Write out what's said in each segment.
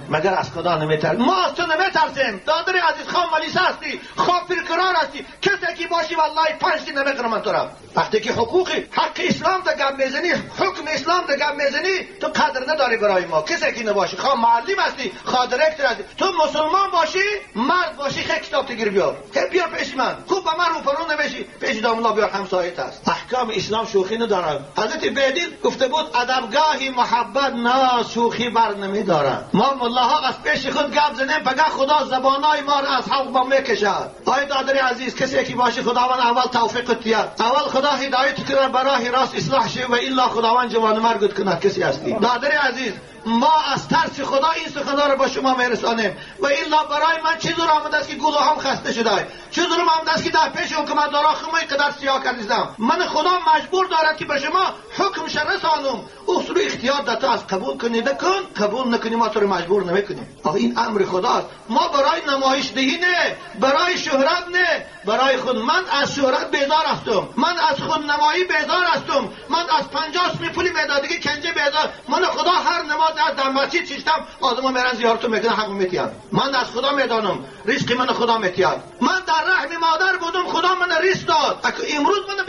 مگر از خدا نمیترسی؟ ما از تو نمیترسیم دادر عزیز. خواه ملیسه هستی، خواه پرکرار هستی، کسی که باشی والله پنج دی نمیکنم من تو را. وقتی که حقوق حق اسلام ده گپ میزنی، حکم اسلام ده گپ میزنی، تو قدر نداری برای ما. کسی که نباشی، خواه معلم هستی، خواه director هستی، تو مسلمان باشی، مرد باشی، خیلی کتاب تگیر بیار، خیلی بیار پیش من. خوب به من روپرو نمیشی، پیش داملا بیار، همسایت هست. احکام اسلام شوخی ندارد. حضرت بیدین گفته بود ادبگاهی محبت نه شوخی بر نمیدارد. ما ملاها از پیش خود گپ زنیم، فقط خدا زبانای ما را از حق با میکشد. آی دادر عزیز، کسی که باشی خداوند اول توفیق تیاد، اول خدا هدایت کنه برای راست اصلاح شه و الا خداوند جوان مرگت کنه. کسی هستی دادر عزیز، ما از ترس خدا این سخن‌ها را با شما میرسانیم و الا برای من چه زور آمده است که گلوهام خسته شده، چه زور آمده است که در پیش حکومت دارا خمه قدر سیاه کردیدم. من خدا مجبور دارد که به شما حکمش رسانم. اصول اختیار در تو از قبول کنی نکن، قبول نکنی ما تو رو مجبور نمیکنیم. آخه این امر خداست. ما برای نمایش دهی نه، برای شهرت نه، برای خود. من از شهرت بیزار هستم، من از خودنمایی بیزار هستم، من از 50 سومی پولی میدادگی کنجه بیزار. من خدا هر نماز از در مسجد چیستم آدم میرن زیارت میکنن، حق میتیان. من از خدا میدانم رزق من خدا میتیاد. من در رحم مادر بودم، خدا من رزق داد. امروز من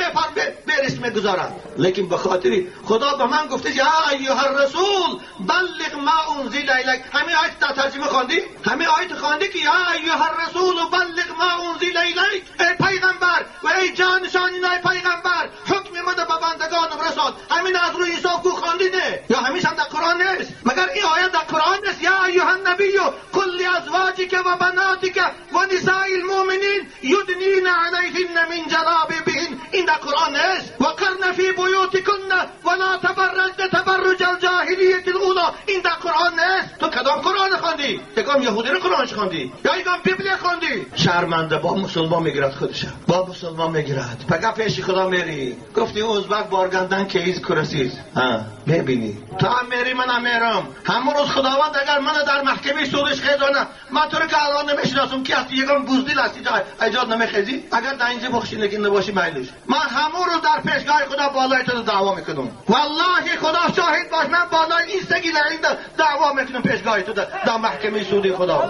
به رزق میگذارم، لیکن به خاطر خدا به من گفته یا ایها الرسول بلغ ما انزل الیک. همین آیت در ترجمه خواندی؟ همین آیت خواندی که یا ایها الرسول بلغ ما انزل الیک. ای پیغمبر و ای جانشان ای پیغمبر، حکم من به بندگانم رسان. همین از روی حساب کو خواندی نه؟ یا همیشه هم در قرآن نیست؟ مگر این آیت در قرآن نیست؟ یا ایها النبی قل لازواجک و بناتک و نساء المؤمنین یدنین علیهن من جلابیبهن. این در قرآن نیست؟ و قرن فی بیوتکن ولا تبرجن تبرج الجاهلیة الاولی. این در قرآن نیست؟ تو کدام قرآن خواندی؟ یکم یهودی رو قرآن خواندی یا یکم بیبل خواندی؟ شرمنده با مسلمان میگیرد خودش، با مسلمان میگیرد. فقط پیش خدا میری گفتی ازبک بارگندن که ایز کرسیز ها ببینی تو هم میری من هم میرم. همون روز خداوند اگر من در محکمه سودش خیزانه، من تو رو که الان نمیشناسم کی هستی، یکم بوزدیل هستی ایجاد نمیخیزی، اگر در اینجا بخشی نگین نباشی میلش. من همون روز در پیشگاه خدا بالای تو دعوا میکنم. والله خدا شاهد باش، من بالای این سگی لعین دعوا میکنم پیشگاه تو در محکمه سودی خدا.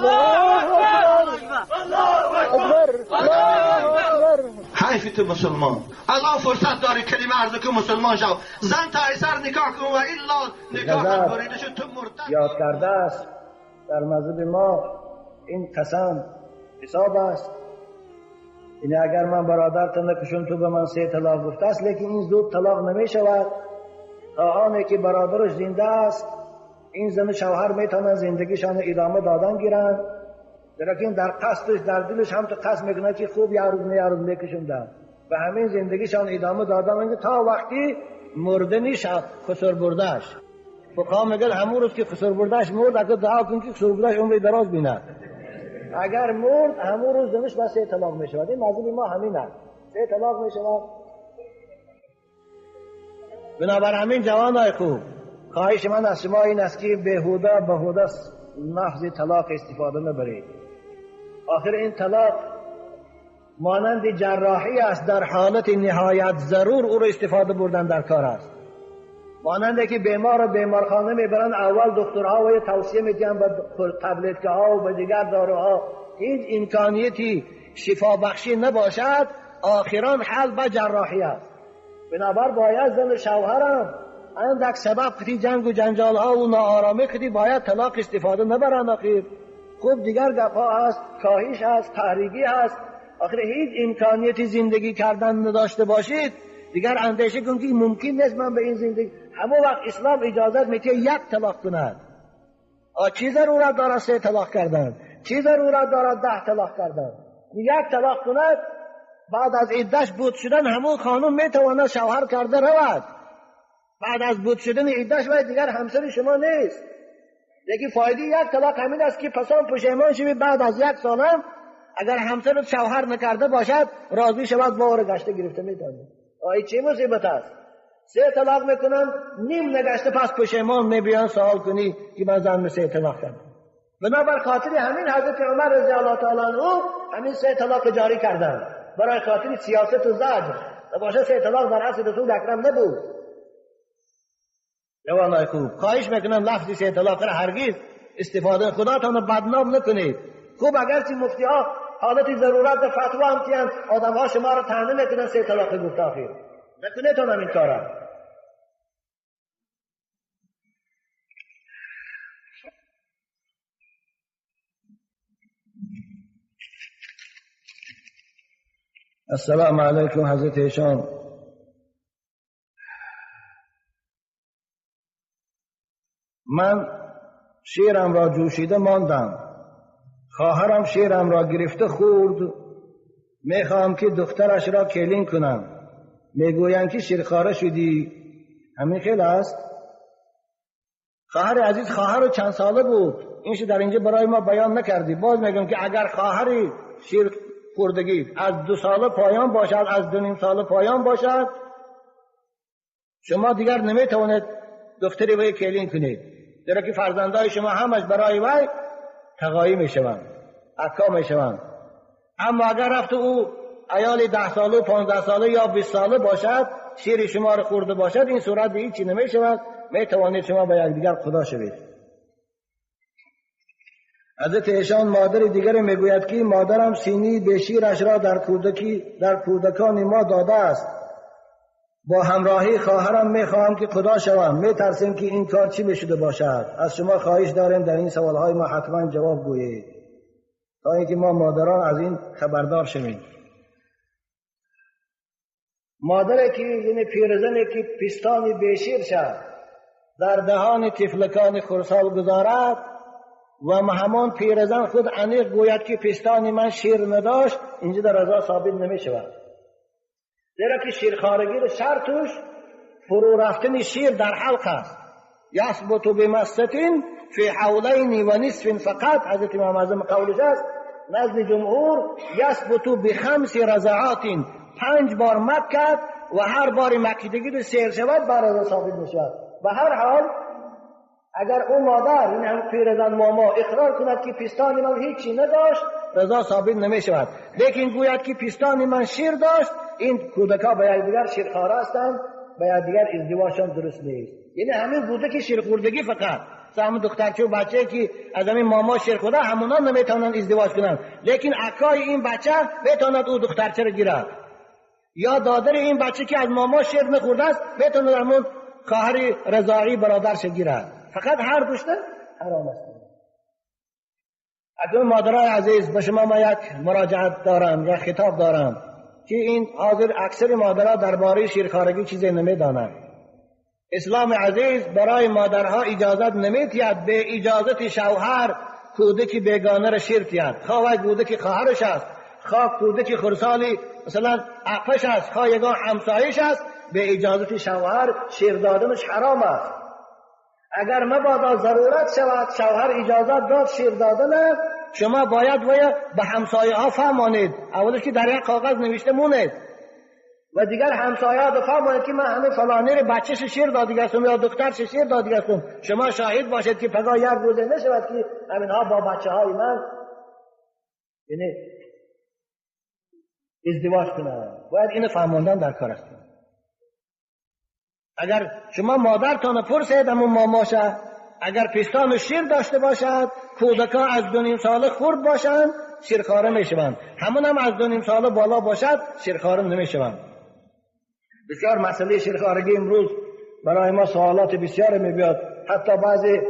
حیف تو مسلمان، الان فرصت داری کلمه عرض کن مسلمان شو، زن تا سر نکاح کن و الا نکاح بریده شد تو مرتد. یاد کرده است در مذهب ما این قسم حساب است. این اگر من برادرت نکشم تو به من 3 طلاق گفته است، لیکن این زود طلاق نمی شود تا آنی که برادرش زنده است. این زن شوهر میتونن زندگیشان ادامه دادن گیرند، لیکن در قصدش در دلش هم تو قصد میکنه که خوب یه روز نه یه روز میکشم در و همین زندگیشان ادامه دادن تا وقتی مردنی خسر بردهش. فقها میگن همون روز که خسر بردهش مرد، اگر دعا کن که خسر بردهش عمری دراز بینه، اگر مرد همون روز زنش بس 3 طلاق میشود. این مذهب ما همین است، 3 طلاق میشود. بنابر همین جوانای خوب، خواهش من از شما این است که بهوده بهوده لفظ طلاق استفاده نبرید. آخر این طلاق مانند جراحی است، در حالت نهایت ضرور او را استفاده بردن در کار است. مانند که بیمار را بیمارخانه میبرند، اول دکترها و توصیه میدن به تبلتکه ها و به دیگر داروها، هیچ امکانیتی شفا بخشی نباشد، آخران حل به جراحی است. بنابر باید زن شوهرم اندک سبب کتی جنگ و جنجال ها و ناآرامی کتی باید طلاق استفاده نبرند. آخر خوب دیگر گپ ها هست، کاهش هست، تحریگی هست. آخر هیچ امکانیتی زندگی کردن نداشته باشید، دیگر اندیشه کن که ممکن نیست من به این زندگی. همون وقت اسلام اجازت میده 1 طلاق کند. چی ضرورت دارد 3 طلاق کردن؟ چی ضرورت دارد 10 طلاق کردن؟ 1 طلاق کند، بعد از عدهش بود شدن همون خانم میتواند شوهر کرده رود. بعد از بود شدن عدهش و دیگر همسر شما نیست. لیکن فایده 1 طلاق همین است که پسان پشیمان شوی، بعد از 1 سالم اگر همسر شوهر نکرده باشد راضی شود با او گشته گرفته میتونه. آی چه مصیبت است؟ 3 طلاق میکنم نیم نگشته پس پشیمان میبیان سوال کنی که من زن 3 طلاق کردم. بنابر خاطر همین حضرت عمر رضی الله تعالی عنه همین 3 طلاق جاری کردن برای خاطر سیاست و زجر. باشه 3 طلاق در عصر رسول اکرم نبود. جوانای خوب، خواهش میکنم لفظ 3 طلاق را هرگز استفاده خداتان رو بدنام نکنید. خوب اگرچه مفتی ها حالت ضرورت فتوا هم تیان آدم ها شما رو طعنه میکنن 3 طلاق گفت آخر نکنید هم این کارا. السلام علیکم حضرت ایشان. من شیرم را جوشیده ماندم، خواهرم شیرم را گرفته خورد، میخواهم که دخترش را کلین کنم، میگویند که شیرخواره شدی. همین خیلی است. خواهر عزیز، خواهر چند ساله بود؟ اینش در اینجا برای ما بیان نکردی. باز میگم که اگر خواهری شیر خوردگی از 2 ساله پایان باشد، از 2.5 ساله پایان باشد، شما دیگر نمیتوانید دختری وی کلین کنید، زیرا که فرزندای شما همش برای وی تقایی میشوند، عکا میشوند. اما اگر رفت او عیال 10 ساله، 15 ساله یا 20 ساله باشد، شیر شما رو خورده باشد، این صورت هیچی نمیشود، میتوانید شما با یکدیگر خدا شوید. حضرت ایشان مادر دیگری میگوید که مادرم سینی به شیرش را در کودکان ما داده است، با همراهی خواهرم میخواهم که خدا شوم، میترسیم که این کار چی بشده باشد. از شما خواهش داریم در این سوالهای ما حتما جواب گویید تا اینکه ما مادران از این خبردار شویم. مادری که یعنی پیرزنی که پستان بیشیر شد در دهان طفلکان خرسال گذارد و همان پیرزن خود عمیق گوید که پستان من شیر نداشت، اینجا در رضا ثابت نمی شود، زیرا که شیرخوارگی رو شرطش فرو رفتن شیر در حلق است. یثبت بمستین فی حولین و نصف فقط، حضرت امام اعظم قولش است نزد جمهور یثبت بخمس رضعات، 5 بار مک کرد و هر بار مکیدگی رو سیر شود بر رضا ثابت می شود. به هر حال اگر او مادر این هم پیرزن ماما اقرار کند که پستان من هیچی نداشت، رضا ثابت نمی شود. لیکن گوید که پستان من شیر داشت، این کودکا به یکدیگر شیرخواره هستند، به یکدیگر ازدواجشان درست نیست. یعنی همین بوده که شیرخوردگی فقط همون دخترچه و بچه که از همین ماما شیر خورده همونا نمیتونن ازدواج کنند، لیکن عکای این بچه میتواند او دخترچه رو گیرد، یا دادر این بچه که از ماما شیر نخورده است میتواند همون خواهر رضاعی برادرش گیرد. فقط هر دوشته حرام است. اکنون مادرای عزیز به شما ما یک مراجعت دارم، یک خطاب دارم که این حاضر اکثر مادرها درباره شیرخوارگی چیزی نمیدانند. اسلام عزیز برای مادرها اجازت نمیدهد به اجازت شوهر کودک بیگانه را شیر دهد، خواه کودک خواهرش است، خواه کودک خرسالی مثلا عقش است، خواه یگان همسایش است، به اجازت شوهر شیر دادنش حرام است. اگر مبادا ضرورت شود شوهر اجازت داد شیر دادن، شما باید به همسایه ها فهمانید، اولش که در یک کاغذ نوشته مونید و دیگر همسایه ها بفهمانید که من همه فلانی رو بچه‌ش شیر دادی هستم یا دخترش شیر دادی هستم، شما شاهد باشید که پگاه یک روزه نشود که همینها با بچه های من یعنی ازدواج کنند. باید اینو فهماندن در کار است. اگر شما مادرتان پرسید همون ماماشه، اگر پستان شیر داشته باشد، کودکان از 2.5 ساله خرد باشند شیرخواره میشوند، همون هم از 2.5 ساله بالا باشد شیرخواره نمیشوند. بسیار مسئله شیرخوارگی امروز برای ما سوالات بسیار میبیاد. حتی بعضی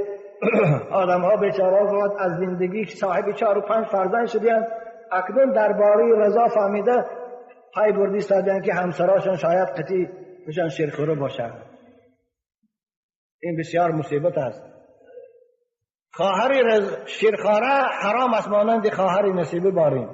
آدم ها بیچاره ها از زندگی صاحب 4 و 5 فرزند شدند، اکنون درباره رضا فهمیده پای بردی استادند که همسراشان شاید قطعی بشان شیرخواره باشند. این بسیار مصیبت است. خواهر شیرخواره حرام است مانند خواهر نسیبی باریم.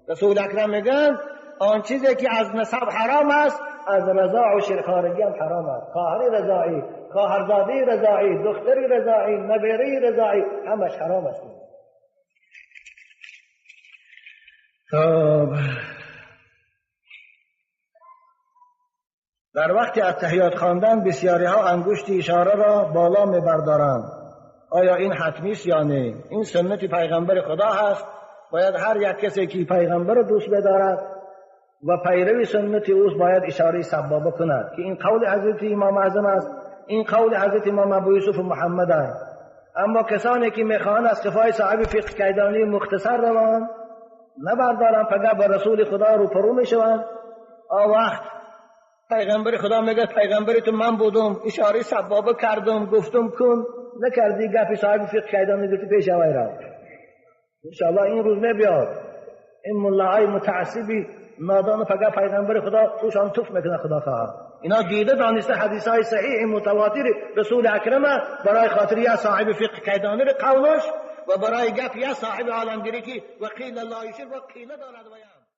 رسول اکرم میگن آن چیزی که از نسب حرام است از رضاع و شیرخوارگی هم حرام است. خواهر رضاعی، خواهرزاده رضاعی، دختر رضاعی، نبیره رضاعی همش حرام است. خب در وقت التحیات خواندن بسیاری ها انگشت اشاره را بالا میبردارند. آیا این حتمی است یا نه؟ این سنت پیغمبر خدا هست. باید هر یک کسی که پیغمبر را دوست بدارد و پیرو سنت اوست باید اشاره سبابه کند که این قول حضرت امام اعظم است، این قول حضرت امام ابو یوسف محمد است. اما کسانی که میخواهند از قفای صاحب فقه کیدانی مختصر روند نبردارند، فقط با رسول خدا روپرو میشوند. آ وقت پیغمبر خدا میگه پیغمبر تو من بودم، اشاره سبابه کردم، گفتم کن، نکردی، گپی صاحب فقه کیدانی گفتی پیش اوای را. انشاءالله این روز میبیاد این ملاهای متعصبی نادان فقط پیغمبر خدا توشان توف میکنه. خدا خواهد اینا دیده دانسته حدیث های صحیح متواتر رسول اکرم برای خاطر یا صاحب فقه کیدانی قولش و برای گپ یا صاحب عالمگیری که وقیل لا و قیله دارد و